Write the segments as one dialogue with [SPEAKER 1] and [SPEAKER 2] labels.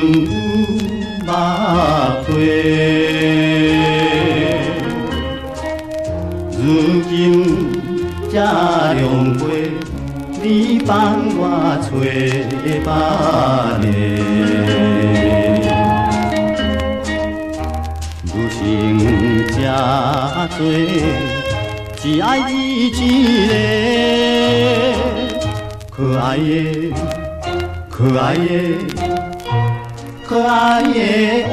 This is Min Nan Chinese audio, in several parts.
[SPEAKER 1] 有目皮。如今这两杯，你放我揣别个。女性这多，只爱你一个。可愛的，可愛的，可愛的烏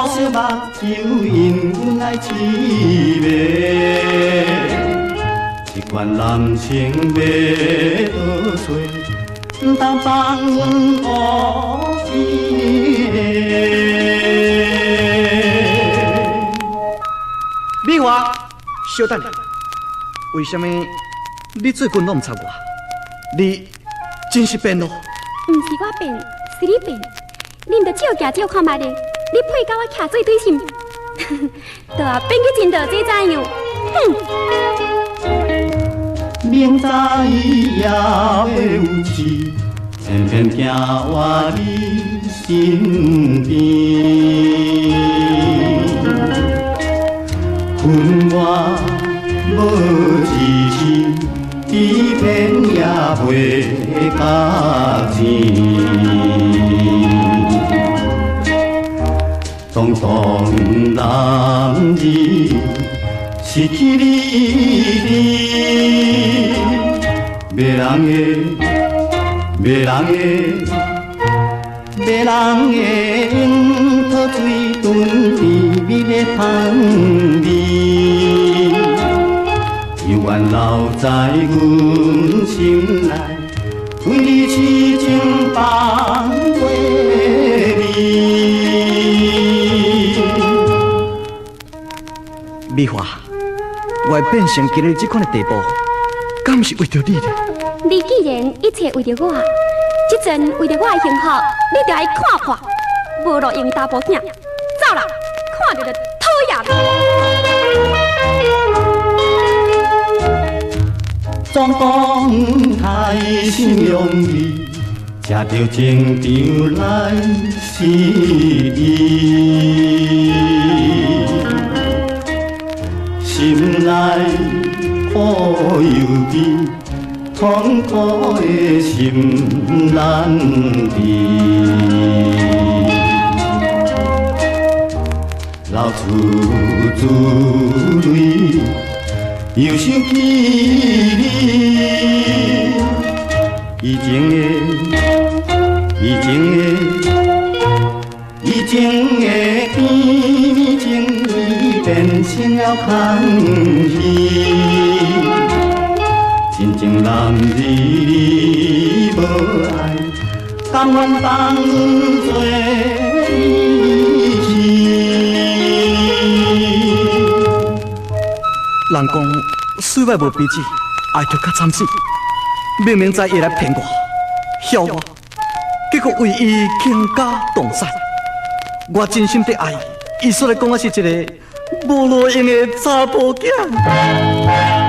[SPEAKER 1] 色目睭，因阮來痴迷。這款男性欲倒揣，毋通放阮烏一个。
[SPEAKER 2] 美華，稍等，為啥物你最近攏毋插我？你真是變囉？
[SPEAKER 3] 毋是我變，是你變。你毋著照鏡照看覓咧？你配佮我徛做對是毋？都啊變去真道這怎樣？哼！
[SPEAKER 1] 明知也會有痴，偏偏行活你身邊。分我無一絲，欺騙也袂覺錢。當當男兒失去理智，迷人的，迷人的，迷人的櫻桃水吞甜蜜的香味，猶原留在阮心內，為你痴情放過你。
[SPEAKER 2] 美華，我會變成今日這款的地步，敢毋是為著你咧？
[SPEAKER 3] 你既然一切為著我，這陣為著我的幸福，你就愛看破，無路用的查埔囝，走啦！看著就討厭。
[SPEAKER 1] 總講開心容易，吃著情場來失意，心內苦又悲，痛苦的心難治。流出珠淚，又想起你，以前的，以前的，以前的甜蜜情意變成了空虛。真情男兒你無愛，甘願放阮做義士。
[SPEAKER 2] 人講歲月無彼此，愛就較慘死。明明知伊來騙我、痟我，結果為伊傾家蕩產。我真心的愛伊，伊煞來講我是一個無路用的查埔囝。